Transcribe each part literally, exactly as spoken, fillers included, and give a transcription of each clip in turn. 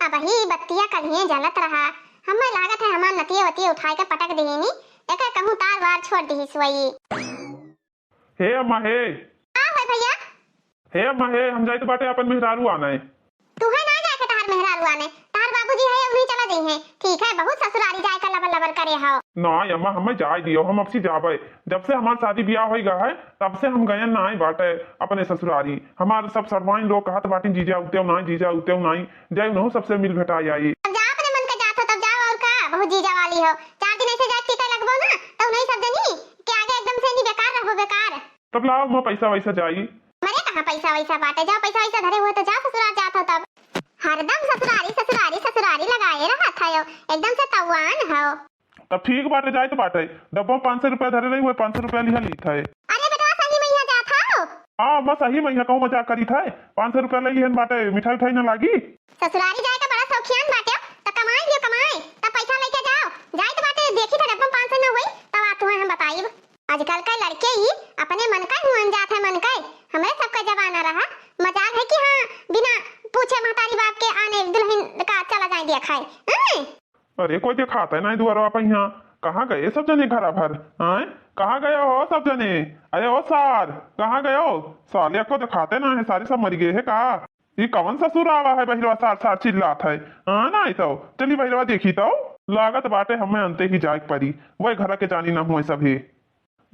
अबही बत्तिया कल्हिये जलत रहा, हमें लागत है हमार नतिये वतिये उठाए के पटक दिहिनी, एकर कहूँ तार वार छोड़ दिहिस वही। हे अम्मा हे। का होय भैया? हे अम्मा हे, हम जाइत बाटे अपन मेहरारू आने। तू है ना जाए के तहार मेहरारू आने, तहार बाबूजी है उन्हीं चला जइहें। ठीक है, बहुत ससुरारी जाए का लबर लबर करे हो। ना अम्मा, हमें जाए दियो, हम अब से जाबे। जब से हमार शादी ब्याह होई गा है, तब से हम गयन नाई बाटे अपने ससुरारी। हमार सब सरवाइन लोग कहत बाटिन, "जीजा उतेव नाई, जीजा उतेव नाई।" जाए उन्हों सबसे मिल भेटाई आई। अब जा अपने मन के जात हो, तब जाओ और का, बहुत जीजा वाली हो। चार दिन ऐसे जाए टीका लगबो ना, तो उन्हीं सब जनी के आगे एकदम से नहीं बेकार रहबो, बेकार। तब लाओ, मैं पैसा वैसा जाई। मरे कहाँ पैसा वैसा बाटे, जाओ पैसा वैसा धरे हुए तो जाओ ससुराल जात हो तब। हरदम ससुरारी, ससुरारी, ससुरारी लगाए रहत हो, एकदम से तवान हो। तब ठीक बाटे, जाइत बाटे। डब्बा में पाँच सौ रुपया धरे रही, वही पाँच सौ रुपया लिहा लीत है। अरे बेटवा, सही में यहाँ जात हो? हाँ, मैं सही में यहाँ कहूँ मजाक करीत है। पाँच सौ रुपया ले लिहन बाटे, मिठाई उठाई ना लागी। ससुरारी जाए का बड़ा शौकियान बाटे, त कमाई लियो, कमाई, तब पैसा लेके जाओ। जाइत बाटे, देखी था डब्बा में पाँच सौ ना हुई, तब आ तुम्हें हम बताइब। आजकल के लड़के ही अपने मन का हुअन जात है, मन का। हमरे सबका जमाना रहा, मजाल है कि हाँ, बिना पूछे महतारी बाप के आने दुल्हन का चला जाए दिया खाए। हैं? अरे, कोई देखात है ना दुआरवा पे यहाँ। कहाँ गए सब जने घरा भर? हैं? कहाँ गए हो सब जने? अरे ओ सार, कहाँ गए हो? साले को देखाते ना है, सारे सब मर गए है का? ई कवन ससुर आवा है बहिरवा सार सार चिल्लात है? हाँ, नाई तो चली बहिरवा देखी तो। लागत बाटे हमें अंते ही जाए के परी, वही घरा के जानी ना हुए सभी।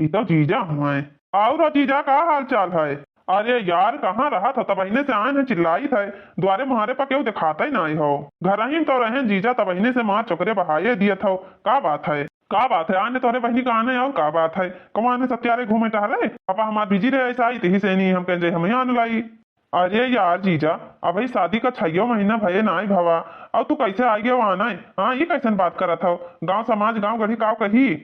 ई तो जीजा हुए। और जीजा, का हाल चाल है? अरे यार, कहाँ रहत हो? तबहिने से आए हैं, चिल्लाइत है। द्वारे मुहारे पर केहू देखाते नाई हो। घर ही में तो रहें जीजा, तबहिने से मार चोकरे बहाए दियत हो। का बात है? का बात है? आने तोहरे बहिनी का आने और का बात है? कमाने सत्यारे घूमे टहरे। पापा हमार बिजी रहे ऐसा ही, तही से नहीं हम कहें जे हमें आने लाई। अरे यार जीजा, अबही शादी का छइयो महीना भये नाई भवा, और तू कैसे आ गयो आना है? हाँ, ये कैसन बात करत हो? गांव समाज, गांव गढ़ी काव कही?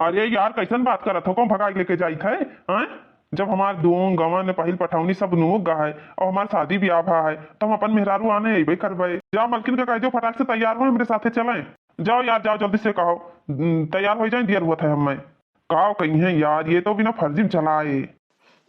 अरे यार, कैसन बात करत हो? कौन भगाई लेके जाइत है? हाँ? जब हमार दोन गवन पहिल पठौनी सब नोक गा है और हमार शादी ब्याह भा है, तो हम अपन मेहरारू आने अइबे करबे। जाओ मलकिन का कह दियो फटाक से तैयार हो, हमरे साथे चलें। जाओ यार, जाओ जल्दी से कहो, उम, तैयार हो जाए, देर हुआ था हमें। का कही है यार, ये तो बिना फर्जी में चला आए।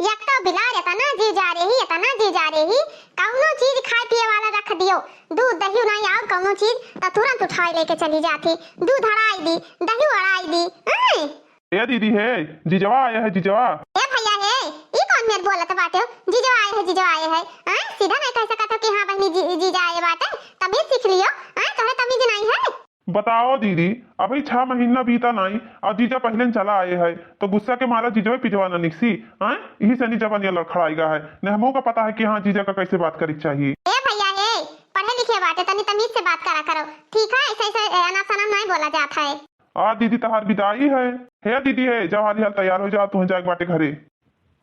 एक तो बिलार इतना जी जा रही, इतना जी जा रही, कौनो चीज खाए पिए वाला रख दियो, दूध दही नहीं और कौनो चीज तो तुरंत उठाए लेके चली जाती। दूध अड़ाई दी, दही अड़ाई दी। हैं? ए दीदी है, जीजवा आया है जीजवा। ए भैया है, ई कौन मेर बोलत बाटे हो? जीजवा आए है, जीजवा आए है। हैं? सीधा नहीं कह सकत हो कि हाँ बहनी जी, जीजा आए बाटे, तमीज सीख लियो। हैं? तोहरे तमीज नहीं है। बताओ दीदी, अभी छह महीना बीता नाई और जीजा पहले न चला आए है, तो गुस्सा के मारा जीजवा पिजवा न निकसी, हाँ? यही से नहीं जबानिया लड़खड़ाएगा है। न हमों का पता है कि हाँ, जीजा का कैसे बात करे के चाहिए। ए भैया हे, पढ़े लिखे बाटे, तनी तमीज से बात करा करो, ठीक है? ऐसे, ऐसे, ए, अनाप शनाप नहीं बोला जात है। आ दीदी, तहार विदाई है। हे दीदी है, जाओ हाली हाल तैयार हो जाओ, तुम्हें जाए के बाटे घरे।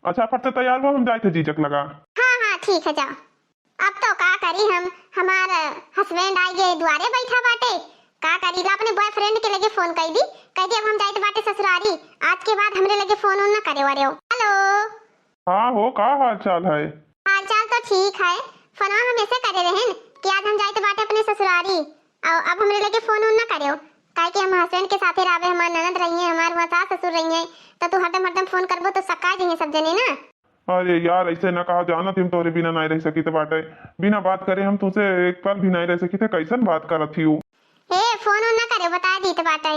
अच्छा, फट से तैयार हुआ, हम जाए थे जीजक लगा। हाँ, हाँ, ठीक है, जाओ। अब तो का करी हम, हमार husband आइ गए, दुआरे बैठा बाटे। का करी ला, अपने boyfriend के लगे phone कइ दी, कह दी, "अब हम जाइत बाटे ससुरारी, आज के बाद हमरे लगे phone उन न करे वरेओ।" Hello। हाँ हो, का हाल चाल है? हाल चाल तो ठीक है, फोनवा हम ऐसे करे रहन कि आज हम जाइत बाटे अपने ससुरारी, और अब हमरे लगे phone उन न करेओ, काहे कि हम husband के साथे रहबे, हमार ननद रही है, हमार वहाँ सास ससुर रही है, तो तू हरदम हरदम phone करबो तो सका जइहे सब जने ना। अरे यार, ऐसे ना कहा, जानत ही हम तोहरे बिना नाहीं रह सकित बाटे। बिना बात करे हम तुसे एक पल भी नाहीं रह सकित है। कैसन बात करत ही उ? हे, phone उन ना करे, बता दीत बाटे।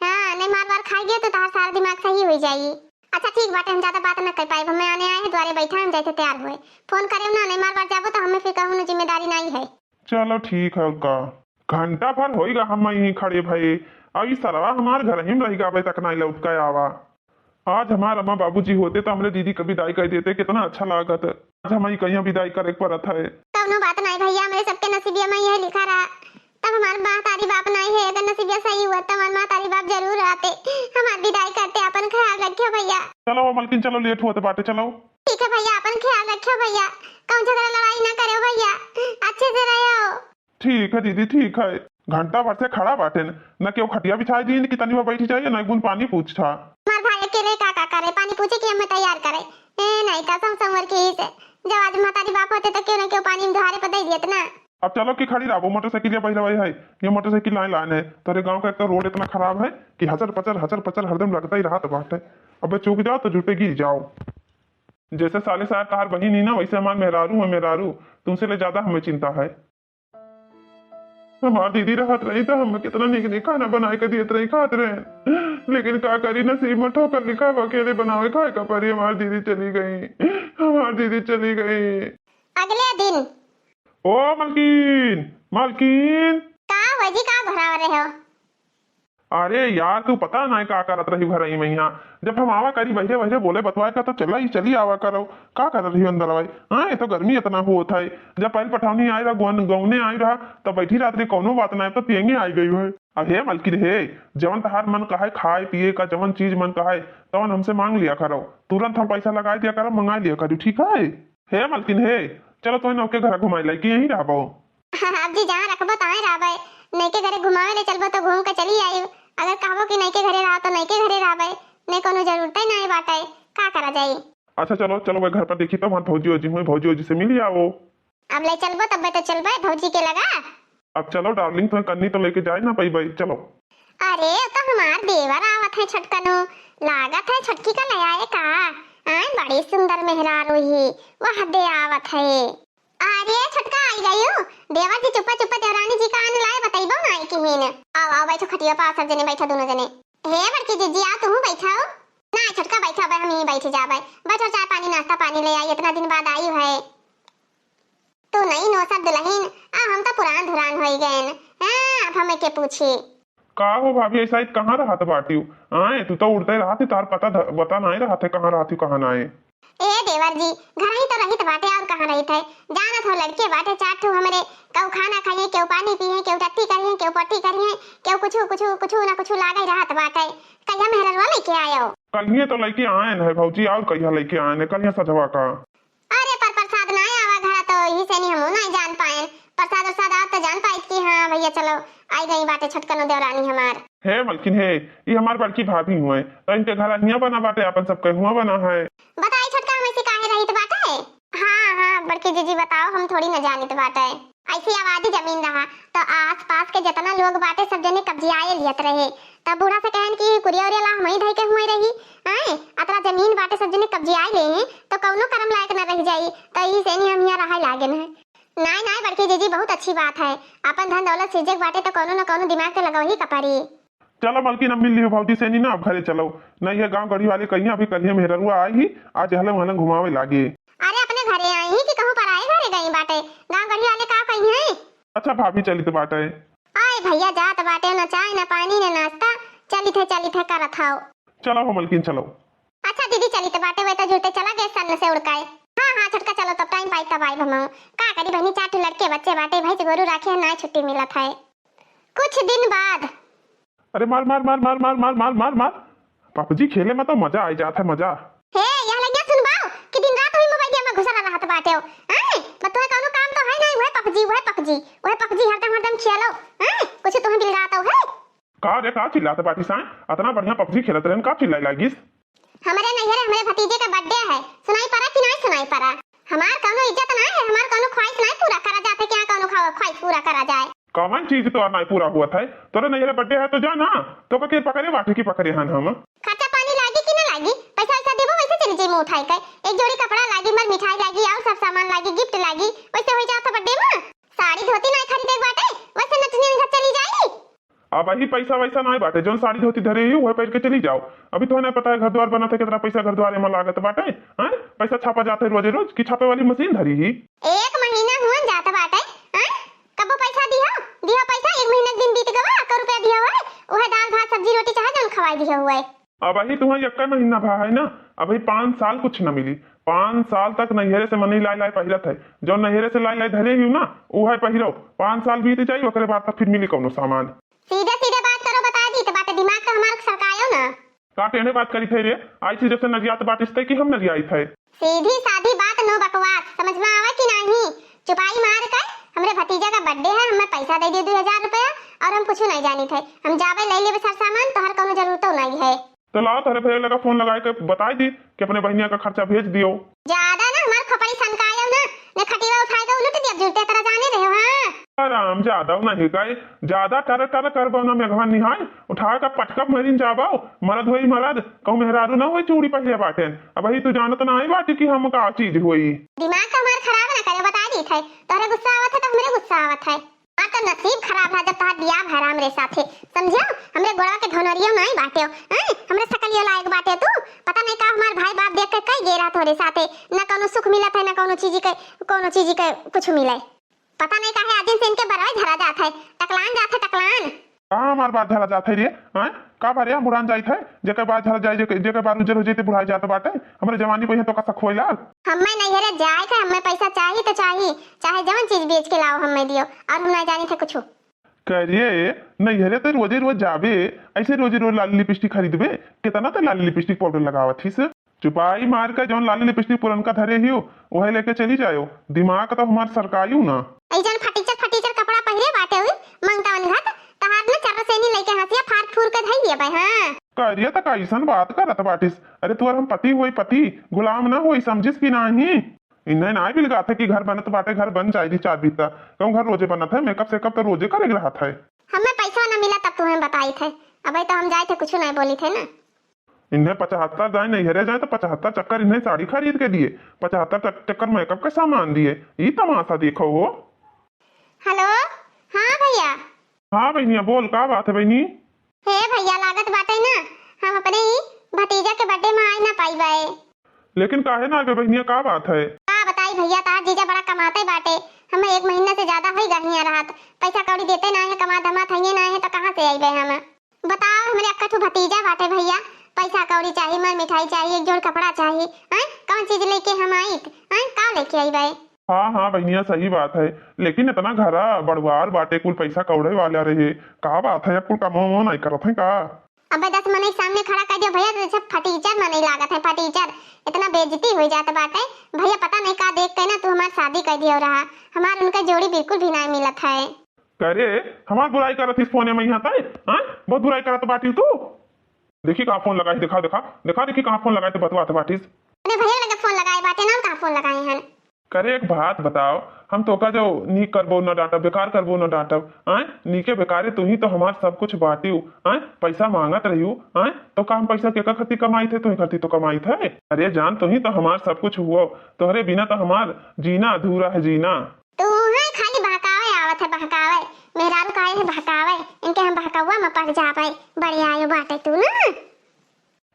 हाँ, नहीं मार वार खाई गयो तो तहार सारा दिमाग सही हो जाई। अच्छा ठीक बाटे, हम ज्यादा बात ना कर पाइब, हमें आने आए हैं, द्वारे बैठा, हम जाए थे तैयार हुए। Phone करे ना, नहीं मार वार जाबो तो हमें फिर कहूँ ना जिम्मेदारी नहीं है। चलो ठीक है, और का। घंटा भर होइगा हम यहीं खड़े भये, और ई सरवा हमार घर ही में रहिगा, अबे तक नाहीं लौट के आवा। आज हमार अम्मा बाबूजी होते तो हमरे दीदी के विदाई कर देते, कितना अच्छा लागत। आज हम ही कहीं विदाई करे के पड़त है। कौनो बात नहीं भैया, हमरे सबके नसीबिया में यह लिखा रहा। तब हमार महतारी बाप नहीं है, अगर नसीबिया सही हुआ तो हमार महतारी बाप जरूर आते, हमार विदाई करते। अपन ख्याल रखियो भैया। चलो वो मलकिन, चलो, late होत बाटे, चलो। ठीक है भैया, अपन ख्याल रखियो भैया, कौन झगड़ा लड़ाई ना करो भैया, अच्छे से रहो। ठीक है दीदी, ठीक है। घंटा भर से खड़ा बाटेन, न केहू खटिया बिछाए दीन कि तनी वो बैठ जाइए, न एक बूंद पानी पूछा। हमार भाई अकेले का का करे, पानी पूछे कि हमें तैयार करे। ए, नहीं का सम संवर के ही से, जब आज महतारी बाप होते तो केहू न केहू पानी में दुहारे पर दे दियत ना। अब चलो कि खड़ी रहबो, मोटरसाइकिल या पहिला वही है, ये मोटरसाइकिल लाइन लाइन है। तोरे गांव का एक तो road इतना खराब है कि हचर पचर, हचर पचर हरदम लगता ही रहत बाटे। अब चूक जाओ तो जुटे गिर जाओ। जैसे साले सार तहार बहिन ही ना, वैसे हमार मेहरारू है, मेहरारू। तुमसे ले ज्यादा हमें चिंता है। हमार दीदी रहत रही तो हम कितना नीक नीक खाना बनाए के देत रही, खात रहे। लेकिन का करी, नसीब में ठोकर लिखा बा, अकेले बनावे खाए का परी। हमार दीदी चली गई, हमार दीदी चली गई। अगले दिन। ओ मलकिन, मलकिन। का हुआ जी, का घुराव रहे हो? अरे यार, तू पता नाहीं का करत रही घरई में यहाँ। जब हम आवा करी बहिरे बहिरे बोले बतवाए का, तो चला ही चली आवा करो। का करत रही अंदर आवाई? हाँ, ये तो गर्मी इतना होत है। जब पहले पठौनी आई रहा, गौन-, गौने आई रहा, तब बैठी रात रे, कौनो बात नाहीं, तो तेंगे आई गई है। अब हे मलकिन हे, जवन तहार मन कहे खाए पिए का, जवन चीज मन कहे, तवन हमसे मांग लिया करो। तुरंत हम पैसा लगाए दिया करो, मंगा लिया करो, ठीक है? हे मलकिन हे, चलो तो नौके घर घुमाई लाई कि यहीं रहबो? अब जी जहाँ रखबो तहाँ रहबै। नैके घरे घुमावे ले चलबो तो घूम के चली आई। अगर कहबो कि नैके घरे रहा तो नैके घरे रहबै, नहीं कोनो जरूरत ही नहीं बाटे, का करा जाई? अच्छा चलो, चलो वह घर पर देखी तो वहाँ भौजी वौजी हुई, भौजी वौजी से मिली आओ। अब ले चलबो तब तो चलबै भौजी के लगा। अब चलो डार्लिंग, तुम्हें कन्नी तो लेके जाए ना पई भाई, चलो। अरे, तो हमार देवर आवत है छोटकनो, लागत है छोटकी का ले आए का। आए, बड़ी सुंदर मेहरारू ही, वह दे आवत है। अरे छोटका, आई गयू। देवर जी चुप्पा चुप्पा देवरानी जी का आने लाए, बतैबो ना आई किहिन। आओ, आओ, बैठो खटिया पा, सब जने बैठो, दोनों जने। हे बड़की जीजी, आओ, तुहू बैठो। ना छोटका, बैठो, अब हम यहीं बैठ जाबै। बैठो, चाय पानी, नाश्ता पानी ले आई, इतना दिन बाद आई है। तू नई नौसर दुलहिन, आ हम तो पुरान धुरान होई गएन। हाँ, अब हमें के पूछी? का हो भाभी, ऐसा इत कहाँ रहत बाटियो? आए, तू तो उड़ते रहत ही, तार पता ध-, पता नाहीं रहत है, कहाँ रहत ही, कहाँ नाहीं। ए देवर जी, घर ही तो रहित बाटे, और कहाँ रहित है? जानत हो, लड़के बाटे चार ठो हमरे, केहू खाना खाइए, केहू पानी पिए, केहू टट्टी करिए, केहू पट्टी करिए, केहू कुछु, कुछु, कुछु ना कुछु लागे रहत बाटे। कहिया मेहररुआ लेके आयो? कल्हिए तो लेके आएन है भौजी, और कहिया लेके आएन है? कल्हिया सजवा का। अरे, पर प्रसाद ना आवा घरा, तो यही से नहीं हमहू नहीं जान पाएन। प्रसाद उरसाद आवत तो जान पाइत कि हाँ भैया, चलो, आई गई बाटे छोटकनो देवरानी हमार। हे मलकिन हे, ई हमार बड़की भाभी हुए, तो इनके घर हियाँ बना बाटे, अपन सबके हुआँ बना है। बताई छोटका, हम ऐसे काहे रहित बाटे? हाँ, हाँ, बड़की जीजी बताओ, हम थोड़ी न जानित बाटे। ऐसी आबादी जमीन रहा, तो आस पास के जितना लोग बाटे, सब जने कब्जियाए लियत रहे। तब बूढ़ा से कहन कि कुरिया उरिया ला हमही धई के हुए रही, आए, अतरा जमीन बाटे, सब जने कब्जियाए ले हैं, तो कौनो करम लायक न रह जाई, तो ई से नहीं हम यहाँ रहे लागे न है। नाय, नाय, बड़की जीजी, बहुत अच्छी बात है। अपन धन दौलत सीजे के बाटे, तो कौनो न कौनो दिमाग तो लगवही का पड़ी। चलो मलकिन, अब मिल लियो भौजी से नहीं ना, अब घरे चलो। नहीं है गाँव गढ़ी वाले कहिया, अभी कल्हिया मेहररुआ आई ही, आज हलंग हलंग घुमावे लागे। अरे, अपने घरे आई ही कि कहूँ पराए घरे गई बाटे? गाँव गढ़ी वाले का कही हैं? अच्छा भाभी, चलित बाटे। आए भैया, जात बाटे, न चाय, न पानी, न नाश्ता। चलित है, चलित है, करत हव। चलो हो मलकिन, चलो। अच्छा दीदी, चलित बाटे, वे तो जुटे चला गए सन से उड़काए। हाँ, हाँ, छोटका, चलो तब टाइम पाई तब आई हमहू। का करी बहनी, चार ठो लड़के बच्चे बाटे, भैंस गोरू राखे है, ना छुट्टी मिलत है। कुछ दिन बाद। अरे मार, मार, मार। पबजी खेले में तो मजा आई जात है, मजा। हे, यह लगिया सुनबाओ कि दिन रात वही मोबाइल में घुसल रहत बाटे हो। हैं? बस तुम्हें कौनो काम तो है नहीं, वह पबजी, वह पबजी, वह पबजी हरदम, हरदम खेलो। हैं? कुछ तुम्हें बिल रहा तो है? का रे, का चिल्लात बाटी साय? अतना बढ़िया पबजी खेलत रहन, का चिल्लाई लागिस? हमरे नैहरे हमरे भतीजे का birthday है, सुनाई परा कि नहीं सुनाई परा? हमार कौनो इज्जत नहीं है, हमार कौनो ख्वाहिश नहीं पूरा करा जात है, क्या कौनो खा-, ख्वाहिश पूरा करा जाए? कौन चीज तोर नहीं पूरा हुआ था? तोरे नैहरे birthday है तो जा ना, तो के पकड़े बाटे की पकड़े हन हम? खर्चा पानी लागी कि ना लागी? पैसा वैसा देबो वैसे चली जाई मुँह उठाई के। एक जोड़ी कपड़ा लागी, मर मिठाई लागी, और सब सामान लागी, gift लागी, वैसे हो जात birthday में। साड़ी धोती नहीं खरीदे के बाटे, वैसे नचनियन घर चली जाई। अब अही पैसा वैसा नाय बाटे, जौन साड़ी धोती धरे ही, उहे पहिर के चली जाओ। अभी तो नहीं पता है घर द्वार बनत है, कितना पैसा घर द्वार में लागत बाटे, हैं? पैसा छापा जात है रोजे रोज, कि छापे वाली मशीन धरी ही? एक महीना हुअन जात बाटे, हैं? कबो पैसा दिहो, दिहो पैसा, एक महीना के दिन बीत गवा, एको रुपया दिहो है, उहे दाल भात सब्जी रोटी चाहे जौन खवाई दिहो हुए। अब अही तुम्हें यक्का महीना भा है ना, अभी पाँच साल कुछ न मिली। पाँच साल तक नैहरे से मनई लाए लाए पहिरत है, जौन नैहरे से लाए लाए धरे ही ना, उहे पहिरो। पाँच साल बीत जाई, ओकरे बाद तब फिर मिली कौनो सामान। सीधे सीधे बात करो, बता दी तो बाटे, दिमाग तो हमार सरकायो ना। का टेढ़े बात करी थे रे? आई थी जब से नरियात बात इसते कि हम नरियाई थे। सीधी सादी बात, no बकवास, समझ में आवे कि नहीं? चुपाई मार के, हमरे भतीजा का birthday है, हमें पैसा दे दियो दो हजार रुपया, और हम कुछ नहीं जानी थे। हम जाबे ले लेबे सर सामान, तोहर कौनो जरूरतो नहीं है। तो लाओ, तोहरे भैया लगा फोन लगाए के बताई दी कि अपने बहनिया का खर्चा भेज दियो। ज्यादा ना हमार खोपड़ी सनकायो ना, ने खटिया उठाए के उलट दिया, जुलते तरह जाने रहे हो, हाँ। राम, ज्यादा नहीं काई, ज्यादा टर टर करबो ना मेघवा निहाय, उठा के पटकब मरिन जाबो, मरद होई मरद, कहूँ मेहरारू ना होई चूड़ी पहिरे बाटेन। अब ही तू जानत ना आई बाटी कि हम का चीज होई। दिमाग तो हमार खराब ना करे, बता दी थे, तोहरे गुस्सा आवत है तो हमरे गुस्सा आवत है। हमार तो नसीब खराब है, जब तहार बियाह भरा हमरे साथे, समझियो? हमरे गोड़वा के धोनरियो नाई बाटे हो, हैं? हमरे सकलियो लायक बाटे तू? पता नहीं का हमार भाई बाप देख के कई गे रहा तोरे साथे, न कौनो सुख मिलत है, न कौनो चीज के, कौनो चीज के कुछ मिले। पता नहीं काहे आदिन से इनके बरवे झरा जात है, टकलान जात है, टकलान। कहाँ हमार बात झरा जात है रे? हैं? का बारे हम बुढ़ान जाइत है? जेकर बात झरा जाए, जेकर, जेकर बार उजर हो जाए, ते बुढ़ाए जात बाटे। हमरे जवानी पे तो का शक होई लाल? हमें नैहरे जाए के, हमें पैसा चाही तो चाही, चाहे जवन चीज बेच के लाओ, हमें दियो, और हम ना जानी थे कुछ। करिए, नैहरे ते रोजे रोज जाबे, ऐसे रोजे रोज लाली लिपस्टिक खरीदबे? कितना ते लाली लिपस्टिक पाउडर लगावत हिस? चुपाई मार के जौन लाली लिपस्टिक पुरनका धरे हियो, वही लेके चली जायो। दिमाग तो हमार सरकायु ना। ऐ जौन फटीचर फटीचर कपड़ा पहिरे बाटे हुई, मंगता अनघत, तहार न चर्र सेनी लेके हंसिया फाड़ फूर के धई दिया बे, हाँ। करिए त कैसन बात करत बाटिस? अरे तुअर हम पति होई पति, गुलाम ना होई, समझिस कि नाही? इन्हें नाय बिलगात है कि घर बनत बाटे, घर बन जाए दी चार बीता। कहूँ घर रोजे बनत है, मेकअप सेकअप तो रोजे करे रहत है। हमें पैसा ना मिला तब तुम्हें बताई थे, अबे तो हम जाए थे कुछ नहीं बोली थे ना। इन्हें पचहत्तर जाए नैहरे जाए तो पचहत्तर चक्कर इन्हें साड़ी खरीद के दिए, पचहत्तर चक-, चक्कर मेकअप के सामान दिए। ई तमाशा देखो हो। हेलो, हाँ भैया। हाँ बहनिया बोल, का बात है बहनी? हे भैया, लागत बाटे ना, हम अपने ही भतीजा के बर्थडे में आई ना पाई बाए। लेकिन काहे ना आवे बहनिया, का बात है? का बताई भैया, तार जीजा बड़ा कमाते बाटे, हमें एक महीना से ज्यादा होई गहिया रहत, पैसा कौड़ी देते ना है, कमा धमा थइये ना है, तो कहाँ से आईबे हम? बताओ, हमरे अक्का ठू भतीजा बाटे भैया, पैसा कौड़ी चाही, मर मिठाई चाही, एक जोड़ कपड़ा चाही, हैं? कौन चीज लेके हम आइत, हैं? का लेके आईबे? हाँ, हाँ, बहनिया, सही बात है, लेकिन इतना घरा बड़वार बाटे, कुल पैसा कौड़े वाला रहे, का बात है, अब कुल कमो वमो नहीं करत है का? अबे दस मनई के सामने खड़ा कर दियो भैया, तो जैसे फटीचर मनई लागत है, फटीचर, इतना बेइज्जती हो जात बाटे। भैया, पता नहीं का देख के ना तू हमार शादी कर दियो रहा, हमार उनका जोड़ी बिल्कुल भी नहीं मिलत है। करे, हमार बुराई करत हिस फोने में यहाँ तय, हाँ? बहुत बुराई करत बाटी तू। देखी कहाँ फोन लगाई, देखा, देखा, देखा, देखी कहाँ फोन लगाई तो बतवात बाटिस। अरे भैया लगे फोन लगाए बाटे ना, हम कहाँ फोन लगाए हैं? करे एक बात बताओ, हम तोका जो नीक करबो न डांटब, बेकार करबो न डांटब, आय? नीके बेकारे तू ही तो हमार सब कुछ बाटियो, आय? पैसा मांगत रहियो, आय? तो का हम पैसा केकर खातिर कमाइत है, तू ही खातिर तो कमाइत है। अरे जान, तू ही तो हमार सब कुछ हुआ, तोहरे बिना तो हमार जीना अधूरा है जीना। तू है खाली बहकावे आवत है, बहकावे। मेहरारू काहे है बहकावे, इनके हम बहकौआ में पड़ जावे। बड़े आयो बाटे तू ना।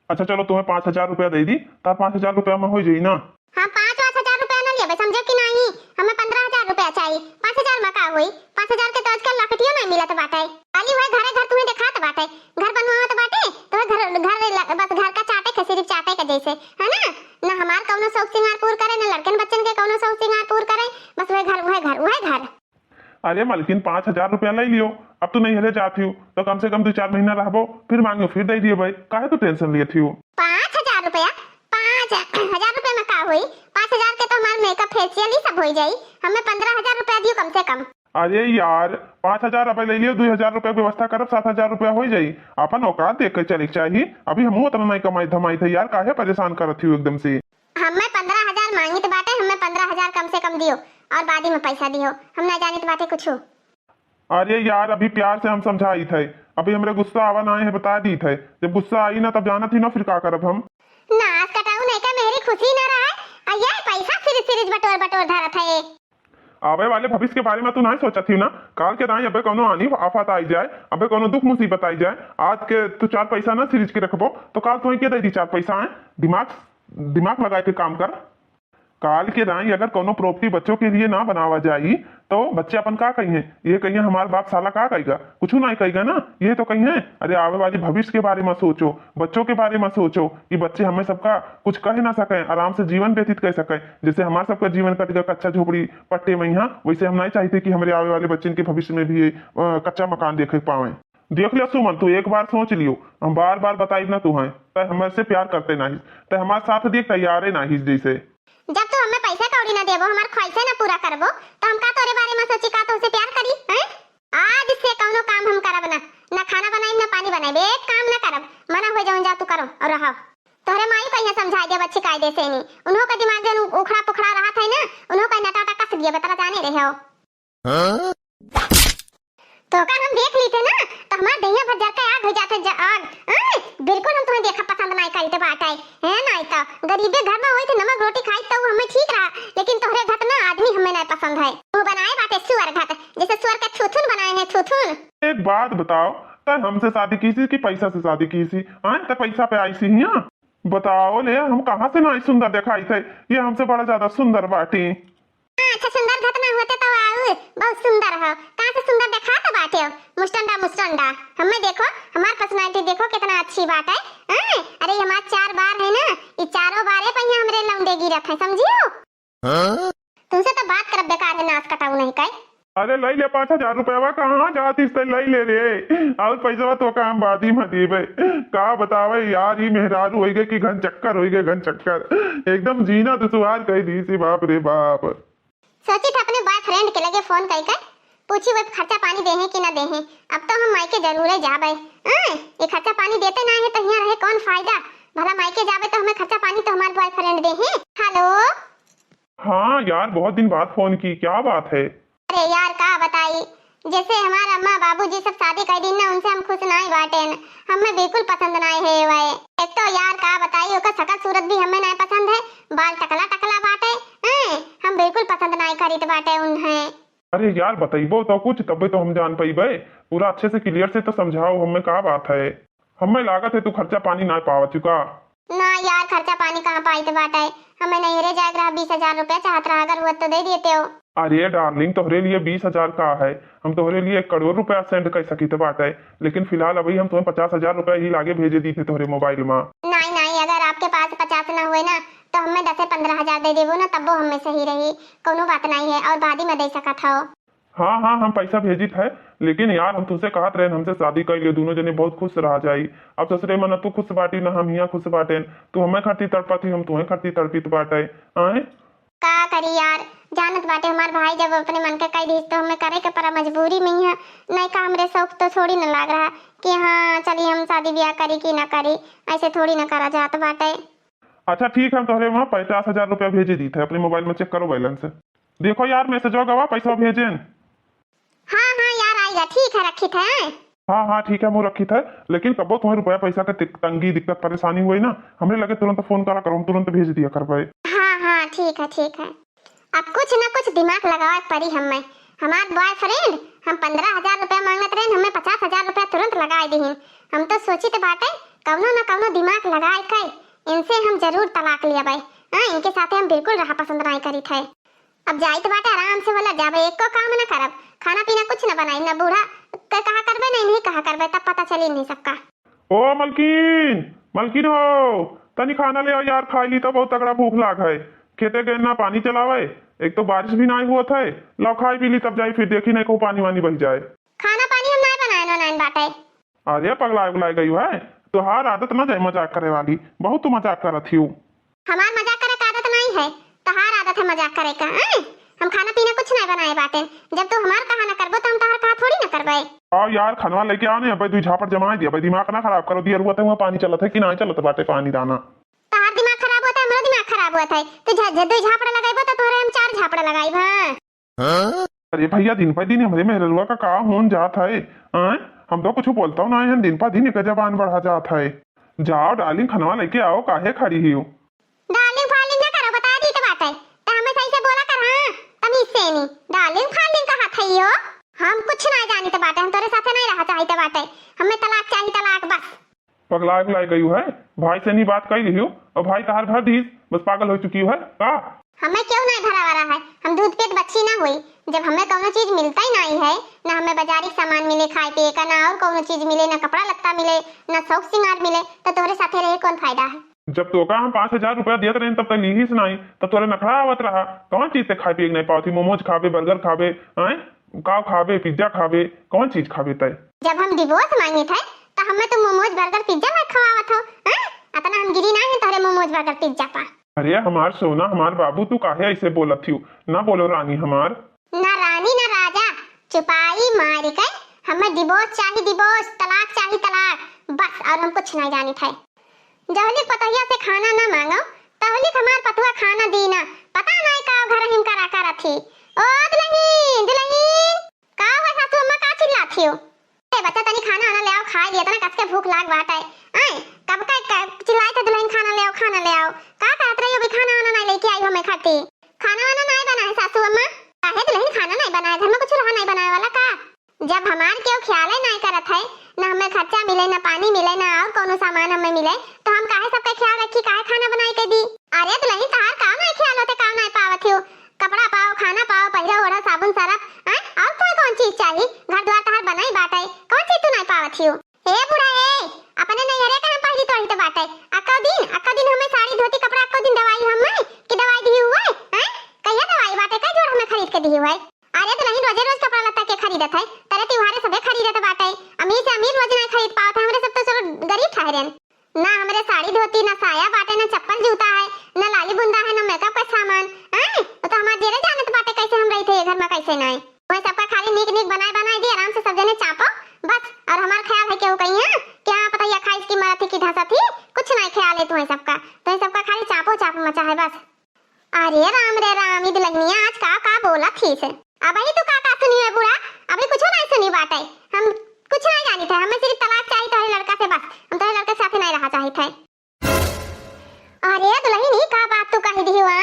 अच्छा चलो, तुम्हें पाँच हजार रुपया दे दी, तार पाँच हजार रुपया में हो जाई ना। हाँ, पाँच पाँच हजार रुपया ना लेबे, समझे कि नहीं? हमें पन्द्रह हजार रुपया चाहिए। पाँच हजार में का होई? पाँच हजार के तो आजकल लकटियो नहीं मिलत बाटे। खाली वह घरे घर तुम्हें देखात बाटे, घर बनवावत बाटे, तो वह घर, घर ल-, बस घर का चाटे के, सिर्फ चाटे के जैसे, है ना? ना हमार कौनो शौक सिंगार पूर करे, ना लड़कन बच्चन के कौनो शौक सिंगार पूर करे, बस वह घर, वह घर, वह घर। अरे मलकिन, पाँच हजार रुपया ले लियो, अब तू नैहरे जात हियो, तो कम से कम दो चार महीना रहबो, फिर मांगियो, फिर दे दियो भाई, काहे तू टेंशन लियत हियो? पाँच हजार रुपया? पाँच हजार रुपया में का होई? पाँच हजार के तो हमार मेकअप फेशियल ही सब हो जाई, हमें पन्द्रह हजार रुपया दियो कम से कम। अरे यार, पाँच हजार अब ले लियो, दो हजार रुपया व्यवस्था करब, सात हजार रुपया हो जाई। अपन औकात देख के चले के चाही, अभी हमहू उतना नहीं कमाई धमाई थे यार, काहे परेशान करत हियो एकदम से? हमें पन्द्रह हजार मांगित बाटे, हमें पन्द्रह हजार कम से कम दियो, और बादी में पैसा दियो, हम ना जानित बाटे कुछू। अरे यार, अभी प्यार से हम समझाइत है, अभी हमरे गुस्सा आवा ना है, बता दीत है, जब गुस्सा आई ना तब जानत ही ना फिर का करब हम। नास कटाऊ नहीं का मेरी खुशी ना रहा, आ ये पैसा सिरिज सिरिज बटोर बटोर धरत है। आवे वाले भविष्य के बारे में तू नहीं सोचत ही ना, काल के दाई अबे कोनो आनी आफत आई जाए, अबे कोनो दुख मुसीबत आई जाए, आज के तू चार पैसा ना सिरिज के रखबो, तो काल तू के दे दी चार पैसा है? दिमाग, दिमाग लगा के काम कर। काल के दाई अगर कोनो प्रॉपर्टी बच्चों के लिए ना बनावा जाई, तो बच्चे अपन का कहिए? ये कहिए, "हमार बाप साला का कहेगा?" कुछ ना कहेगा ना, ये तो कहिए। अरे, आवे वाली भविष्य के बारे में सोचो, बच्चों के बारे में सोचो कि बच्चे हमें सबका कुछ कह ना सकें, आराम से जीवन व्यतीत कर सकें। जैसे हमार सबका जीवन कट गया कच्चा झोपड़ी पट्टे में यहाँ, वैसे हम नहीं चाहते कि हमारे आवे वाले बच्चन के भविष्य में भी ये, अ, कच्चा मकान देखे पावें। देख लियो सुमन, तू एक बार सोच लियो, हम बार बार बताइब ना तू हैं, तै हमसे प्यार करते नाहिस, तै हमार साथ दिए तैयारे नाहिस जैसे। जब तू हमें पैसा कौड़ी ना देबो, हमार ख्वाहिशे ना पूरा करबो, तो हम का तोरे बारे में सोची, का तोसे प्यार करी, हैं? आज से कौनो काम हम करब ना, ना खाना बनाइब, ना पानी बनाइब, एक काम ना करब, मना हो जाऊन, जा तू करो और रहो। तोहरे माई कहिया समझाई देब अच्छी कायदे से नहीं, उन्हों का दिमाग जन उखड़ा पुखड़ा रहा था ना, उन्हों का नटाटा कस दिए, बतरा जाने रहे हो। हाँ? तोका हम देख लीते ना, तो हमार देहिया भर जर के आग होइ जाते, ज-, आग। आय, बिल्कुल हम तुम्हें देखा पसंद नाहीं करीत बाटे। हैं, नाहीं तो गरीबे घर में होइत, नमक रोटी खाइत तो हमें ठीक रहा, लेकिन तोहरे घत ना आदमी हमें नाहीं पसंद है। तू बनाए बाटे सुअर घत, जैसे सुअर के थुथुन बनाए हैं, थुथुन। एक बात बताओ, तै हमसे शादी कीसी कि पैसा से शादी कीसी? आय, तै पैसा पे आईसी हियाँ? बताओ ले, हम कहाँ से नाहीं सुंदर देखाइत है? ये हमसे बड़ा ज्यादा सुंदर बाटी। हाँ, अच्छा, सुंदर घत ना होते तो आऊ बहुत सुंदर हो। कहाँ से सुंदर देखात बाटे हो? मुस्टंडा, मुस्टंडा। हमें देखो, हमार personality देखो कितना अच्छी बाटे। हाँ, अरे, हमार चार बार है ना, ये चारों बारे पहिया हमरे लौंडे गिरत है, समझियो? हाँ? तुमसे तो बात करब बेकार है, नास कटाऊ नहीं कई। अरे, लई ले पाँच हजार रुपया, कहाँ जातिस तै, लई ले रे। और पैसा तो काम बादी में दीबे। का बतावे यार, ई मेहरारू होई गए कि घन चक्कर होई गए, घन चक्कर। एकदम जीना दुश्वार कई दीसी, बाप रे बाप। सोचित है अपने boyfriend के लगे phone कई के पूछी, वो खर्चा पानी देहे कि ना देहे। अब तो हम मायके जरूरे जाबे। हाँ, ये खर्चा पानी देते ना है तो हियाँ रहे कौन फायदा? भला मायके जाबे तो हमें खर्चा पानी तो हमार boyfriend देहे। Hello। हाँ यार, बहुत दिन बाद phone की, क्या बात है? अरे यार, का बताई, जैसे हमार अम्मा बाबूजी सब शादी कई दिन ना, उनसे हम खुश नाहीं बाटेन। हमें बिल्कुल पसंद नाहीं है वै। एक तो यार, का बताई, ओकर शकल सूरत भी हमें नाहीं पसंद है, बाल टकला टकला बाटे। हैं, हम बिल्कुल पसंद नाहीं करीत बाटे उन्हें। अरे यार, बतइबो तो कुछ, तबे तो हम जान पइबे। पूरा अच्छे से clear से तो समझाओ हमें, का बात है? हमें लागत है तू खर्चा पानी नाहीं पावत चुका। ना यार, खर्चा पानी कहाँ पाइत बाटे? हमें नैहरे जाए के रहा, बीस हजार रुपया चाहत रहा, अगर हुआ तो दे देते हो। अरे darling, तोहरे लिए बीस हजार का है, हम तोहरे लिए एक करोड़ रुपया send कर सकित बाटे, लेकिन फिलहाल अभी हम तुम्हें पचास हजार रुपया ही लागे भेजे दी थे तोहरे mobile में। नाहीं, नाहीं, अगर आपके पास पचास ना हुए ना, तो हमें दसे पन्द्रह हजार दे देबो ना, तब्बो हमें सही रही, कौनो बात नाहीं है, और बादी में दे सकत हो। हाँ, हाँ, हम पैसा भेजित है, लेकिन यार, हम तुमसे कहत रहेन, हमसे शादी कर लियो, दोनों जने बहुत खुश रहा जाई। अब ससुरे में न तू खुश बाटी, न हम हियाँ खुश बाटेन। तू हमें खातिर तड़पत ही, हम तुम्हें खातिर तड़पित बाटे। आए? का करी यार, जानत बाटे हमार भाई जब अपने मन के कह दिस तो हमें करे के पड़ा, मजबूरी में ही है। नहीं का हमरे शौक तो थोड़ी न लाग रहा कि हाँ चली हम शादी ब्याह करी कि ना करी, ऐसे थोड़ी न करा जात बाटे। अच्छा ठीक है, हम तोहरे वहाँ पचास हजार रुपया भेजे दीत है, अपने mobile में check करो balance। देखो यार, message गवा, पैसा भेजेन। हाँ, हाँ यार, आइगा, ठीक है, रखित है। हाँ, हाँ, ठीक है, हम रखित है, लेकिन कबो तुम्हें रुपया पैसा के तिक-, तंगी, दिक्कत, परेशानी हुई ना, हमरे लगे तुरंत phone करा करो, हम तुरंत भेज दिया करबे। हाँ, हाँ, ठीक है, ठीक है। अब कुछ न कुछ दिमाग लगावे पड़ी हमें। हमार boyfriend, हम पन्द्रह हजार रुपया मांगत रहेन, हमें पचास हजार रुपया तुरंत लगाए दिहिन। हम तो सोचित बाटे, कौनो न कौनो दिमाग लगाए के इनसे हम जरूर तलाक लियाबे। हाँ, इनके साथे हम बिल्कुल रहा पसंद नाहीं करित है। अब जाइत बाटे, आराम से बोला जाबे, एको काम न करब, खाना पीना कुछ न बनाई, न बूढ़ा के कहा करबे, न इन्हीं कहा करबे, तब पता चली इन्हीं सबका। ओ मलकिन, मलकिन हो, तनी खाना ले आओ यार, खाई ली तो बहुत तगड़ा भूख लाग है। खेते गए ना पानी चलावे, एक तो बारिश भी नाहीं हुआ था, लाओ खाई पी ली तब जाई, फिर देखी नहीं कहूँ पानी वानी बह जाए। खाना पानी हम नाहीं बनाए, ना नाइन बाटे। अरे पगलाए उगलाए गई है, तोहार आदत ना जाए मजाक करे वाली, बहुत तू मजाक करत हियो। हमार मजाक करे का आदत नाहीं है, तोहार आदत है मजाक करे का, हैं? हम खाना पीना कुछ नाहीं बनाए बाटे, जब तू हमार कहा ना करबो तो हम तोहार कहा थोड़ी ना करबे। आओ यार, खनवा लेके आओ ने, अबे दुई झापड़ जमाए दिया, अबे दिमाग ना खराब करो, दिया रुआ हुआ पानी चलत है कि नाहीं चलत बाटे पानी दाना। तोहार दिमाग खराब होता है, हमरो दिमाग खराब होता है, तू झ-, झ-, दुई झापड़ लगाइबो तो तोहरे हम चार झापड़ लगाइब, हाँ। अरे भैया, दिन पर दिन हमरे मेहररुआ का का होन जात है, आय? हम तो कुछ बोलता ना है, दिन पर दिन एक जबान बढ़ा जात है। जाओ darling, खनवा लेके आओ, काहे खड़ी ही हो? Darling फार्लिंग ना करो, बता दी तो बात है, तो हमें सही से बोला कर, हाँ, तमीज से नहीं। Darling फार्लिंग कहा था यो, हम कुछ ना जानी तो बात है, हम तोरे साथे नहीं रहा चाहिए तो बात है, हमें तलाक चाहिए, तलाक बस। पगलाए उगलाए गई है, भाई से नहीं बात कर लियो, और भाई तहार भर दीस, बस पागल हो चुकी है का? हमें क्यों नहीं भरावा रहा है, हम दूध पेट बच्ची ना हुई। जब हमें कौनो चीज मिलता ही नहीं है, ना हमें बाजारी के सामान मिले खाए पिए का, ना और कौनो चीज मिले, ना कपड़ा लत्ता मिले, ना शौक सिंगार मिले, तो तोहरे साथे रहे कौन फायदा है? जब तोका हम पाँच हजार रुपया दियत रहे तब तक लीहिस नहीं, तब तोरे नखरा आवत रहा। कौन चीज ते खाए पिए के नहीं पावत ही? मोमोज खाबे, burger खाबे, हैं? काव खाबे, pizza खाबे, कौन चीज खाबे तय? जब हम divorce मांगे थे, तो हमें तो मोमोज, burger, pizza ला खवावत हो, हैं? अतना हम गिरी ना है तोहरे मोमोज, burger, pizza पा। अरे हमार सोना, हमार बाबू, तू काहे ऐसे बोलत हियो? ना बोलो रानी हमार। ना रानी ना राजा, चुपाई मार के हमें divorce चाही, divorce, तलाक चाही, तलाक, बस, और हम कुछ नहीं जानी थे। जहलिक पतोहिया से खाना ना मांगो, तहलिक हमार पतुआ खाना दी ना। पता नहीं का घर हिम करा करत ही। ओ दुलहीन, दुलहीन, का हुआ सासू अम्मा, का चिल्लात थियो। ए बच्चा, तनी खाना वाना ले आओ, खाई लिया, तना कस के भूख लाग बाटे। आए, कब का, का चिल्लाए थे दुलहिन, "खाना ले आओ, खाना ले आओ"? का कहत रही हो, अभी खाना वाना नहीं लेके आई हो मैं खाती? खाना वाना नहीं बना है सासू अम्मा। काहे दुलहिन, खाना नहीं बना है? घर में कुछ रहा नहीं बनाए वाला का? जब हमार केहू ख्याले नहीं करत है, ना हमें खर्चा मिले, ना पानी मिले, ना और कोनो सामान हमें मिले, तो हम काहे सबका ख्याल रखी, काहे खाना बनाई के दी? अरे दुलहिन, तहार का नहीं ख्याल होते, का नहीं पावत हो? कपड़ा पाओ, खाना पाओ, पहिरो ओढ़ो, साबुन सरफ, हैं? और कोई कौन चीज चाहिए? घर द्वार तहार बनाई बाटे, कौन चीज तू नहीं पावत हो? ए बूढ़ा ए, अपने नैहरे का हम पहिरी तो रहित बाटे। अक्को दिन, अक्को दिन हमें साड़ी धोती कपड़ा, अक्को दिन दवाई हमें कि दवाई दी हुए, हैं? कहिया दवाई बाटे, कई जोड़ हमें खरीद के दी हुए? अरे दुलहिन, रोजे रोज कपड़ा लत्ता के खरीदत है, तरे त्योहारे सबे खरीदत बाटे। अमीर से अमीर रोज नहीं खरीद पावत है, हमरे सब तो चलो गरीब ठहरेन। ना हमरे साड़ी धोती, ना साया बाटे, ना चप्पल जूता है, ना लाली बुंदा है, ना मेकअप का सामान। आए, वो तो हमार जेरे जानत बाटे कैसे हम रहित है ये घर में, कैसे नहीं। वही सबका खाली नीक नीक बनाए बनाए दी, आराम से सब जने चापो बस। और हमार ख्याल है केहू कहीं है कि हाँ पता या खाइस की मरत ही की धसत ही, कुछ नहीं ख्याल है तुम्हें सबका। तुम्हें सबका खाली चापो चाप मचा है बस। अरे राम रे राम, ई दुलहिनिया आज का का बोलत थी से? अबही तू का का सुनी है बूढ़ा? अबही कुछो नहीं सुनी बाटे। हम कुछ नहीं जानी थे, हमें सिर्फ तलाक चाहिए तोहरे लड़का से बस। हम तोहरे लड़के के साथे नहीं रहा चाहिए थे। अरे दुलहिन, ई का बात तू कही दी हुआ?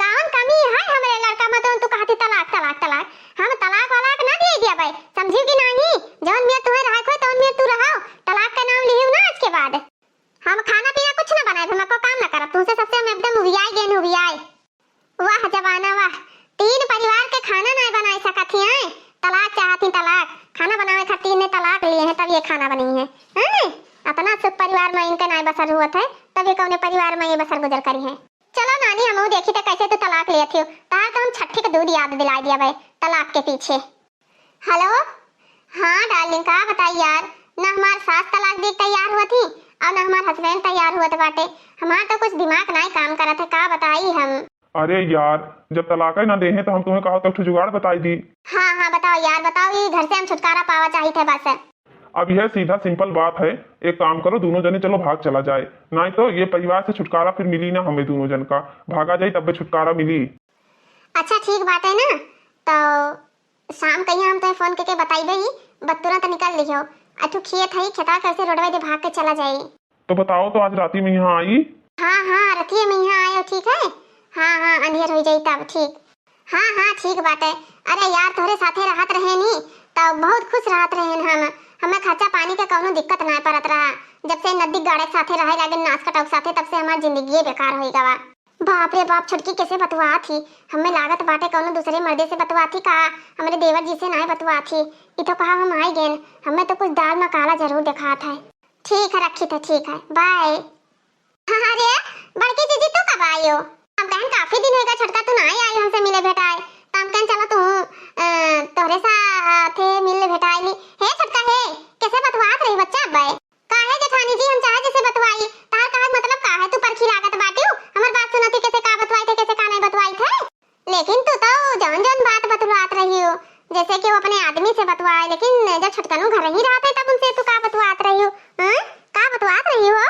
कौन कमी है हमरे लड़का में तो तू कहती तलाक, तलाक, तलाक? हम तलाक वलाक ना दिए दिया भाई, समझी कि नहीं? जौन मेर तुम्हें रहा कोई तौन मेर तू रहो, तलाक का नाम लिहियो ना आज के बाद। हम खाना पीना कुछ ना बनाए, हम को काम ना करब, तुमसे सबसे हम एकदम उबियाए गए उबियाए। वाह जमाना वाह, तीन परिवार के खाना नाय बनाए सकत ही, हैं? तलाक चाहत ही तलाक, खाना बनावे खातिर इन्हें तलाक लिए हैं तब ये खाना बनी है, हैं? अतना सुख परिवार में इनके नाय बसर हुआ थे, तब ये कौने परिवार में ये बसर गुजर करी है। चलो नानी, हमहू देखी तो कैसे तू तलाक लिए थी, तार तो हम छठी के दूध याद दिला दिया भाई तलाक के पीछे। हेलो, हाँ डार्लिंग, का बताई यार, ना हमार सास तलाक दे तैयार हुआ थी और ना हमार हस्बैंड तैयार हुआ बाटे। हमार तो कुछ दिमाग नाई काम करत है, का बताई हम। अरे यार, जब तलाक ही ना दे हैं तो हम तुम्हें कहा तो ठो जुगाड़ बताई दी। हाँ हाँ बताओ यार, बताओ, ये घर से हम छुटकारा पावा चाहिए थे बस। अब यह सीधा सिंपल बात है, एक काम करो, दोनों जने चलो भाग चला जाए, नहीं तो ये परिवार से छुटकारा फिर मिली ना हमें दोनों जन का, भागा जाए तब छुटकारा मिली। अच्छा ठीक बात है ना, तो शाम कहिया हम तोहे फोन करके बताइबे ही, बस तुरंत निकल लिहो। अठू खेत है, खेता कैसे रोडवा दे भाग के चला जाई। तो बताओ तो आज राती में यहाँ आई? हाँ, हाँ, रतिये में यहाँ आयो, ठीक है? हाँ, हाँ, अंधेर हो जाई तब, ठीक। हाँ, हाँ, ठीक बाटे। अरे यार, तोहरे साथे रहत रहे नी, तब बहुत खुश रहत रहे हम। हमें खर्चा पानी के कौनो दिक्कत ना परत रहा। जब से नदी गाड़े के साथे रहे लागे, नास कटाऊ के साथे, तब से हमार जिंदगी बेकार हो गवा। बाप रे बाप, छोटकी कैसे बतुआत ही? हमें लागत बाटे कौनो दूसरे मर्दे से बतुआत ही का? हमरे देवर जी से नाय बतुआत ही। ई तो कहा हम आई गेन, हमें तो कुछ दाल में काला जरूर देखात है। ठीक है, रखी तो ठीक है, बाय। अरे बड़की जीजी, तू कब आयो? हम कहन काफी दिन होगा छोटका तू नाय आयो हमसे मिले भेटाए, तो हम कहन चलो तू, अ, तोहरे साथे मिले भेटाए ली। हे छोटका हे, कैसे बतुआत रही बच्चा अब? काहे जेठानी जी, हम चाहे जैसे बतवाई, तार कहे के मतलब का है? तू परखी लागत बाटियो, हमर बात सुनत ही, कैसे का बतवाई थे, कैसे का नहीं बतवाई थे। लेकिन तू तो जौन जौन बात बतवात रही हो, जैसे कि वो अपने आदमी से बतवाए, लेकिन जब छोटकनू घर ही रहत है तब उनसे तू का बतवात रही हो? हाँ? का बतवात रही हो?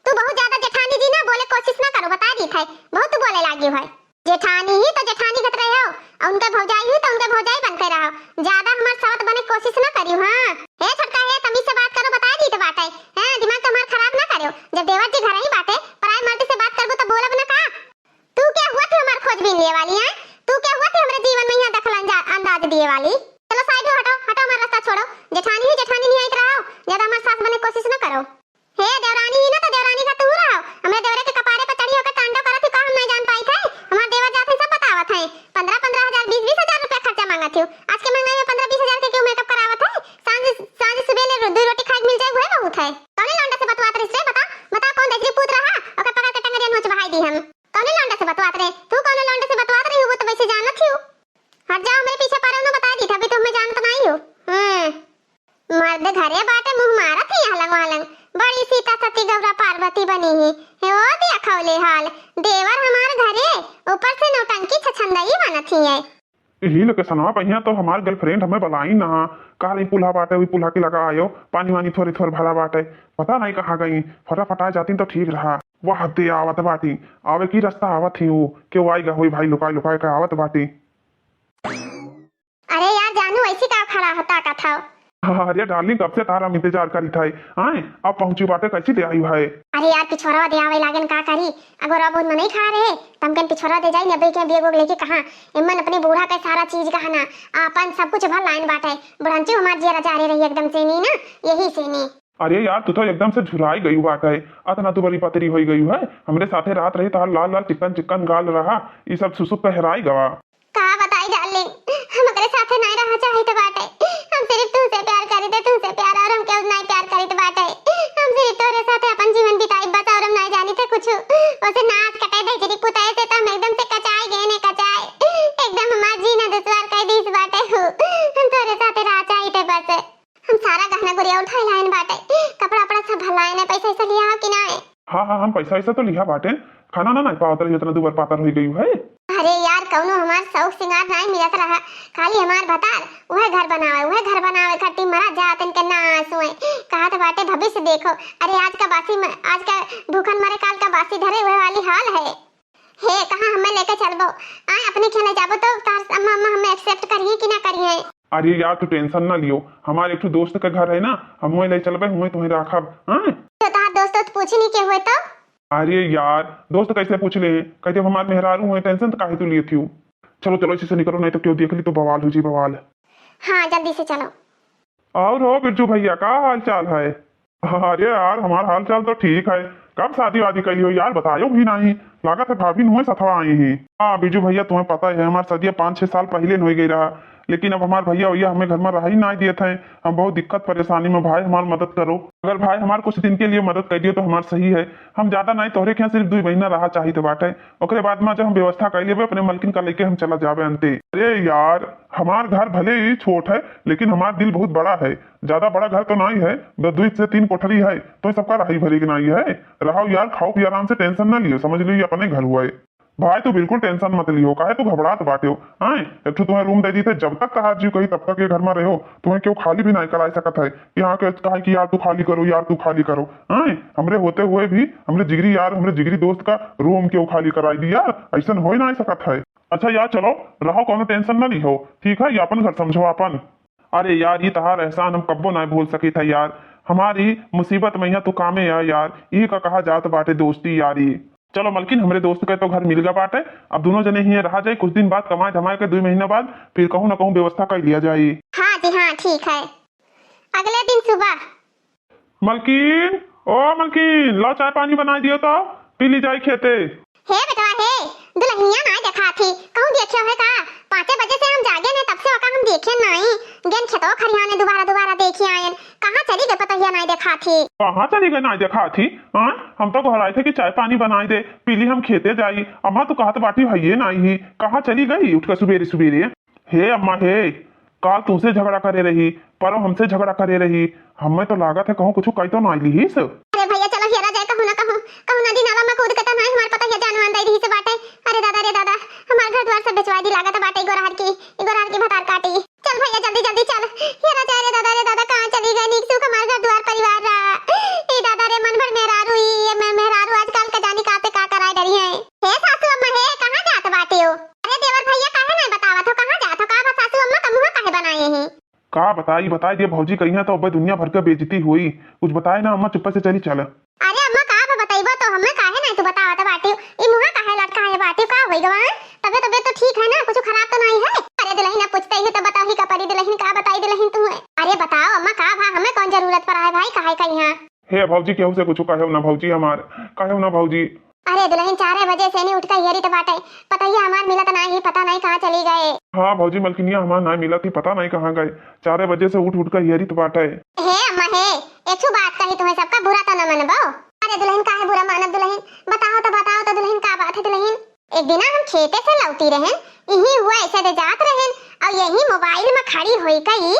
तू बहुत ज्यादा जेठानी जी ना बोले कोशिश ना करो, बता दी थे, बहुत तू बोले लागी है। जेठानी ही तो जेठानी घट रहे हो, और उनके भौजाई ही तो उनके भौजाई बनते रहो। ज्यादा हमार सवत बने कोशिश ना करियो, हाँ। हे छोटका हे, तमीज से बात करो, बता दी तो बात है। हाँ, दिमाग तो हमार खराब ना करियो। जब देवर जी घर ही बाटे, पराए मर्द से बात करबो तो बोलब ना का? तू क्या हुआ थी हमार खोजबीन लिए वाली, हैं? तू क्या हुआ थी हमरे जीवन में यहाँ दखल अंजा-, अंदाज दिए वाली? चलो साइड हो, हटो, हटो, हमारा रास्ता छोड़ो। जेठानी ही जेठानी नहीं आइत रहो, ज्यादा हमार सास बने कोशिश ना करो। हे देवरानी ही ना तो देवरानी का तू रहो। हमरे देवरे के कपारे पर चढ़ी होकर तांडव करत ही का हम नहीं जान पाई थे? हमार देवर जात है सब बतावत है। पन्द्रह पन्द्रह हजार, बीस बीस हजार रुपया खर्चा मांगत ही। आज के महंगाई में पन्द्रह बीस हजार के क्यों मेकअप करावत है? सांझ, सांझ सुबह ले रो-, दो रोटी खाए के मिल जाए वह बहुत है। कौने लौंडा से बतवात रही से बता, बता कौन दजरी पूत रहा, ओकर पकड़ के टंगरिया नोच बहाई दी हम। कौने लौंडा से बतवात रहे? तू कौने लौंडा से बतवात रही हो वो तो वैसे जानत ही हो। हट जाओ हमरे पीछे पड़े हो ना बता दी था, अभी तो हमें जानत नहीं हो। हम्म। मर्द घरे बाटे मुंह मारत ही हलंग हलंग। बड़ी सीता सती गौरा पार्वती बनी ही। हे ओ दिया खौले हाल। देवर हमार घरे, ऊपर से नौटंकी छछंदई बनत ही है। यही लोकेशनवा पहिया तो हमार गर्लफ्रेंड हमें बलाई ना। कह रही पुल्हा बाटे, वही पुल्हा के लगा आयो, पानी वानी थोड़े थोड़े भरा बाटे, पता नहीं कहाँ गई। फटाफट आ जाती तो ठीक रहा। वाह दे आवत बाटी, आवे की रास्ता आवत ही वो, के आएगा होई भाई लुकाए लुकाए के आवत बाटी। अरे यार जानू, ऐसी का खड़ा होता का था? अरे darling, कब से तारा हम इंतजार करी थे। आए, अब पहुँची बाटे, कैसी दे आई है? अरे यार, पिछोरवा दे आवे लागेन, का करी? अगोरा बहुत मनई खड़ा रहे, त हम कहन पिछोरवा दे जाई, अबे के बैग वैग लेके कहाँ? एमन अपने बूढ़ा के सारा चीज गहना, आपन सब कुछ भर लाइन बाटे। बुढ़ंचू हमार जियरा जारे रही एकदम से नी ना, यही से नी। अरे यार, तू तो एकदम से झुराई गई बाटे, अतना तू बड़ी पतरी होई गई है। हमरे साथे रात रही, तोहार लाल लाल चिक्कन चिक्कन गाल रहा, ई सब सुसुक के हेराई गवा। का बताई darling, हम ओकरे साथे नाई रहा चाहित बाटे। हम सिर्फ तुहसे प्यार करी थे, तुहसे प्यार, और हम केहू नाई प्यार करित बाटे। हम सिर्फ तोहरे साथे अपन जीवन बिताई बस, और हम नाई जानी थे कुछ। ओसे नास कटे धैजरी पुताए से तो हम एकदम से कचाई गए ने, कचाई। एकदम हमार जीना दुश्वार कर दीस बाटे हु। हम तोहरे साथे रहा चाहित बस। हम सारा गहना गुरिया उठाए लाइन बाटे, कपड़ा उपड़ा सब भलाए ने, पैसा ऐसा लिया हो कि नाई? हाँ, हाँ, हम पैसा वैसा तो लिहा बाटे। खाना ना नाई पावत रही, इतना दुबर पातर होई गई है। अरे यार, कौनो हमार शौक सिंगार नाई मिलत रहा, खाली हमार भतार उहे घर बनावे, उहे घर बनावे खातिर मरा जात इनके ना आंसू है। कहत बाटे भविष्य देखो, अरे आज का बासी म-, आज का भूखन मरे काल का बासी धरे, उहे वाली हाल है। हे, कहाँ हमें लेके चलबो? आए, अपने खेले जाबो तो तार अम्मा, अम्मा हमें accept करिए कि ना करिए? अरे यार, तू tension ना लियो, हमारे एक ठो दोस्त के घर है ना, हम वहीं ले चलबे, वहीं तुम्हें राखब। हाँ? तो तार दोस्त तो पूछी नहीं के हुए तो? अरे यार, दोस्त कैसे पूछ ले? कहते अब हमारे मेहरारू हुए, tension तो काहे तू लिए थी? चलो, चलो, इसी से निकलो, नहीं तो क्यों देख ली तो बवाल हो जी, बवाल। हाँ, जल्दी से चलो। और हो बिरजू भैया, का हाल चाल है? अरे यार, हमार हाल चाल तो ठीक है। कब शादी वादी कैली हो यार, बतायो भी नहीं। लागत है भाभी नुए सथवा आई ही। हाँ बिरजू भैया, तुम्हें पता है हमार शादी पाँच छह साल पहले हो गई रहा, लेकिन अब हमार भैया वैया हमें घर में रहा ही ना दिए थे। हम बहुत दिक्कत परेशानी में, भाई हमार मदद करो। अगर भाई हमार कुछ दिन के लिए मदद कर दियो तो हमार सही है। हम ज्यादा नहीं, तोहरे के यहाँ सिर्फ दो महीना रहा चाहित बाटे, ओकरे बाद में जब हम व्यवस्था कर लेबे अपने मलकिन का लेके हम चला जाबे अंते। अरे यार, हमार घर भले ही छोट है, लेकिन हमार दिल बहुत बड़ा है। ज्यादा बड़ा घर तो नहीं है, बस दो से तीन कोठरी है, तो सबका रहाई भरी के नहीं है। रहो यार, खाओ पियो आराम से, tension ना लियो, समझ लियो ये अपने घर हुआ है। भाई तू बिल्कुल tension मत लियो, काहे तू घबरात बाटे हो? आए, एक ठो तुम्हें room दे दी थे, जब तक तहार जीव कही तब तक ये घर में रहो, तुम्हें क्यों खाली भी नहीं कराई सकत है कि हाँ, के कहे कि यार तू खाली करो, यार तू खाली करो। आए, हमरे होते हुए भी हमरे जिगरी यार, हमरे जिगरी दोस्त का room क्यों खाली कराई दी यार, ऐसन हो ही नहीं सकत है। अच्छा यार चलो, रहो, कोनो tension ना लिहो, ठीक है, ये अपन घर समझो अपन। अरे यार, ये तहार एहसान हम कब्बो ना भूल सकी था यार। हमारी मुसीबत में यहाँ तू कामे आ यार, यही का कहा जात बाटे दोस्ती यारी। चलो मलकिन, हमरे दोस्त के तो घर मिल गया बाटे, अब दोनों जने ही रहा जाए, कुछ दिन बाद कमाए धमाए के, दो महीना बाद फिर कहूँ ना कहूँ व्यवस्था कर लिया जाए। हाँ जी हाँ, ठीक है। अगले दिन सुबह। मलकिन, ओ मलकिन, लाओ चाय पानी बनाई दियो तो, पी ली जाई खेते। हे बेटवा हे, दुलहिनिया नाई देखात ही, कहूँ देखे है का? पाँचे बजे से हम जागे ने, तब से ओका हम देखे नाई। गेन खेतवा खरियाने दुबारा दुबारा देखी आयन, कहाँ चली गई पतोहिया नाई देखात ही। कहाँ चली गई नाई देखात ही? हाँ, हम तो घराई थे कि चाय पानी बनाई दे, पी ली हम खेते जाई। अम्मा तू कहत बाटी भइये नाई ही, कहाँ चली गई उठ के सुबेरे सुबेरे? हे अम्मा हे, काल तुमसे झगड़ा करे रही, परो हमसे झगड़ा करे रही, हमें तो लागत है कहूँ कुछ कही तो ना लिहिस। अरे भइया चलो हेरा जाए, कहूँ ना कहूँ, कहूँ नदी नाला में कूद के तो नाई हमार पतोहिया जान वान दे दिहिस बाटे। अरे दादा रे दादा, हमार घर द्वार सब बेचवाई दी लागत बाटे, ई गोरहर की, ई गोरहर की भतार काटी। चल भइया जल्दी जल्दी चल, हेरा जाए रे दादा रे दादा, कहाँ चली गई नीक सुख हमार घर द्वार परिवार रहा। ई दादा रे मन भर मेहरारू, ई ये मे-, मेहरारू आजकल का जानी का से का कराए डरी है। हे सासू अम्मा हे, कहाँ जात बाटे हो? अरे देवर भइया काहे नहीं बतावत हो, कहाँ जात हो? का बा सासू अम्मा का मुँह काहे बनाए हैं? का बताई, बताई दे भौजी, कहिया तो अब्बे दुनिया भर के बेइज्जती होई। कुछ बताए ना अम्मा, चुप्पे से चली चल। अरे अम्मा का बा बतइबो तो हमें काहे नहीं तू बतावत बाटी? ई मुँह काहे लटकाए बाटी? का होई गवा? तबे तबे तो ठीक है ना, कुछ खराब तो नहीं है? अरे दुलहिन अब पूछते ही तो बताओ ही का परी दुलहिन, का बताई दुलहिन तू है? अरे बताओ अम्मा का भा, हमें कौन जरूरत पड़ा है भाई काहे का यहाँ? हे भौजी, केहू से कुछ कहेव ना भौजी हमार, कहेव ना भौजी। अरे दुलहिन, चारे बजे से नहीं उठ के हेरित बाटे, पतोहिया हमार मिलत नाही, पता नहीं कहाँ चली गए। हाँ भौजी, मलकिनिया हमार नाही मिलत ही, पता नहीं कहाँ गए, चारे बजे से उठ उठ के हेरित बाटे। हे अम्मा हे, एक ठो बात कही तुम्हें, सबका बुरा तो न मनबो। अरे दुलहिन, काहे बुरा मानब दुलहिन, बताओ तो, बताओ तो दुलहिन, का बात है दुलहिन? एक दिना हम खेते से लौटी रहेन, इही हुआ ऐसे दे जात रहेन, और यही मोबाइल में खड़ी होई गई,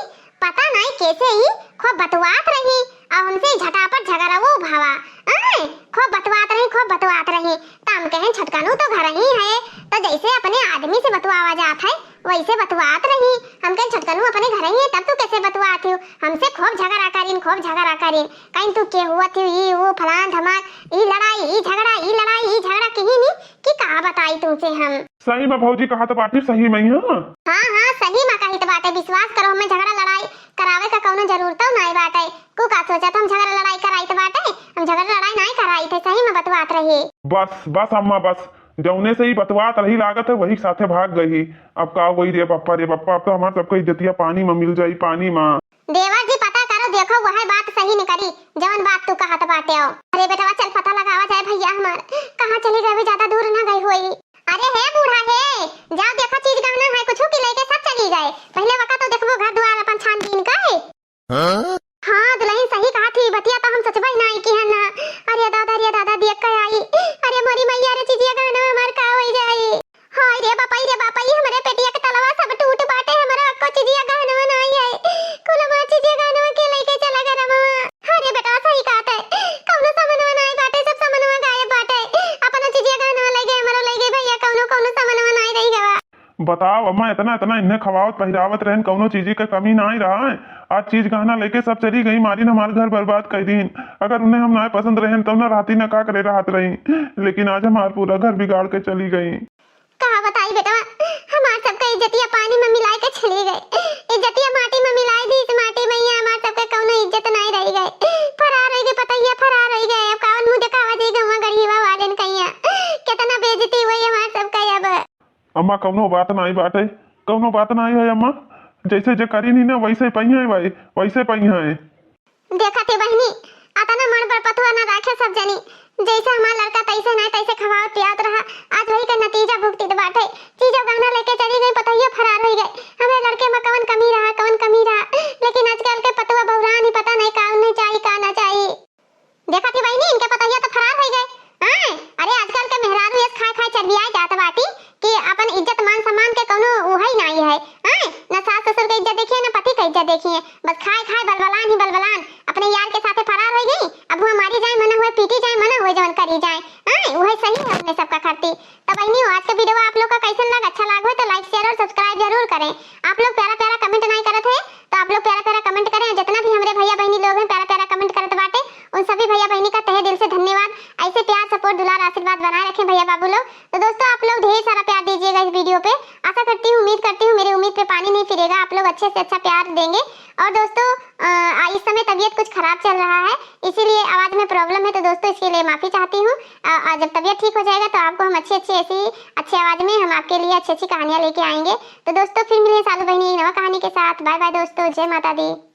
पता नहीं कैसे ही खूब बतुआत रही, और हमसे झटापट झगड़ावो भावा। आय, खूब बतुआत रही, खूब बतुआत रही। त हम कहेन, "छोटकनू तो घर ही है, तो जैसे अपने आदमी से बतुआवा जात है, वैसे बतुआत रही।" हम कहेन, "छोटकनू अपने घर ही है, तब तू कैसे बतुआत हो? हमसे खूब झगड़ा करीन, खूब झगड़ा करीन। कहीं तू के हुआ थी, ई वो फलान धमाल, ई लड़ाई, ई झगड़ा, ई लड़ाई, ई झगड़ा," कही नी कि का बताई तुमसे हम। सही में भौजी कहा तो बाटी, सही में ही, हाँ। हाँ, हाँ, सही में कही तो बाटे, विश्वास करो, हमें झगड़ा लड़ाई करावे का कौनो जरूरतउ नाई बाटे। कु का सोचत हम झगड़ा लड़ाई कराइत बाटे? हम झगड़ा लड़ाई नाई कराइत है, सही में बतवात रही। बस, बस अम्मा, बस। जौने से ही बतवात रही लागत है, वही साथे भाग गई। अब का होई रे बप्पा, रे बप्पा, अब तो हमार सबके इज्जतिया पानी में मिल जाई, पानी में। देवर जी, पता करो, देखो, वह बात सही निकरी, जवन बात तू कहत बाटे हो। अरे बेटवा, चल पता लगावा जाए भैया हमार, कहाँ चली गए, ज्यादा दूर ना गई होई। अरे हे बूढ़ा हे, जाओ देखो, चीज गहना है कुछ की लेके सब चली गए। पहले वका तो देखबो घर दुआर अपन छानबीन के। हाँ? हाँ, दुलहिन सही कहत ही, बतिया तो हम सोचबे नाई किहन ना। अरे दादा, अरे दादा, देख के आई। अरे मोरी मैया रे, चिजिया गहना हमार का होई जाई? हाय रे बापई रे बापई, हमरे पेटिया के तलवा सब टूट बाटे, हमरा एको चिजिया गहनवा नाई है। कुल हमार चिजिया गहनवा के लेके चला गरमवा। अरे बेटवा सही कहत है, कौनो सामानवा नाई बाटे, सब सामानवा गायब बाटे। अपनो चिजिया गहनवा ले गए, हमरो ले गए भैया, कौनो, कौनो सामानवा नाई रही गवा। बताओ अम्मा, इतना, इतना इन्हें खवावत पहिरावत रहन, कौनो चीजी के कमी नाई रहा है। आज चीज गहना लेके सब चली गई, मारिन हमार घर बर्बाद कर दीन। अगर उन्हें हम नाई पसंद रहन, तब ना रहती ना का करे रहत रही, लेकिन आज हमार पूरा घर बिगाड़ के चली गई। का बताई बेटवा, हमार सबके इज्जतिया पानी में मिलाए के चली गए, इज्जतिया माटी में मिलाए दी, इस माटी में ही हमार सबके कौनो इज्जत नाई रही गए। फरार होई गए, पतैया फरार होई गए। अब कावन मुंह देखावा जाई गौवा गढ़ीवा वालन कहिया, कितना बेइज्जती हुई हमार सबके अब। अम्मा, कौनो बात नाई बाटे, कौनो बात नाई है अम्मा। जैसे जे करी नहीं ना, वैसे पइहें भाई, वैसे पइहें। देखा थे बहिनी, अतना मन पर पथुआ ना राखे सब जनी। जैसे हमार लड़का तैसे ना तैसे खवावत पियावत रहा, आज वही का नतीजा भुगतित बाटे। चीजो गहना लेके चली गई, पतोहियो फरार होई गए। हमरे लड़के में कवन कमी रहा, कवन कमी रहा, लेकिन आजकल के पतुआ बहुरान ही, पता नहीं का उन्हें चाही, का ना चाही। देखा थी बहिनी, इनके पतोहिया तो फरार होई गए। आय, अरे आजकल के मेहरारू यस खाए खाए चर्बियाए जात बाटी कि अपन इज्जत मान सम्मान के कौनो उहई नाई है। आय, न सास ससुर के इज्जत देखिए, न पति के इज्जत देखिए, बस खाए खाए बलबलान ही बलबलान। अपने यार के साथे फरार होई गई, अब हुआ मारी जाए मना हुए, पीटी जाए मना हुए, जवन करी जाए। आय, उहई सही है अपने सबका खातिर। तो बहिनी हो, आज के वीडियो आप लोग का कैसन लगा? अच्छा लागो है तो like, share और subscribe जरूर करें। आप लोग प्यारा प्यारा comment नहीं करत है, तो आप लोग प्यारा प्यारा comment करें। जितना भी हमरे भैया बहिनी लोग हैं, प्यारा प्यारा comment करत बाटे, उन सभी भैया बहिनी का तहे दिल से धन्यवाद। ऐसे प्यार, support, दुलार, आशीर्वाद बनाए रखें भैया बाबू लोग। तो दोस्तों, आप लोग ढेर सारा प्यार दीजिएगा इस वीडियो पे। आशा करती हूँ, उम्मीद करती हूँ, मेरी उम्मीद पे पानी नहीं फिरेगा, आप लोग अच्छे से अच्छा प्यार देंगे। और दोस्तों, अ, इस समय तबीयत कुछ खराब चल रहा है, इसीलिए आवाज़ में problem है, तो दोस्तों, इसके लिए माफ़ी चाहती हूँ। अ, और जब तबीयत ठीक हो जाएगा, तो आपको हम अच्छी अच्छी, ऐसी अच्छी आवाज़ में हम आपके लिए अच्छी अच्छी कहानियाँ लेके आएंगे। तो दोस्तों, फिर मिलें सालू बहिनी नवा कहानी के साथ। Bye bye दोस्तों, जय माता दी।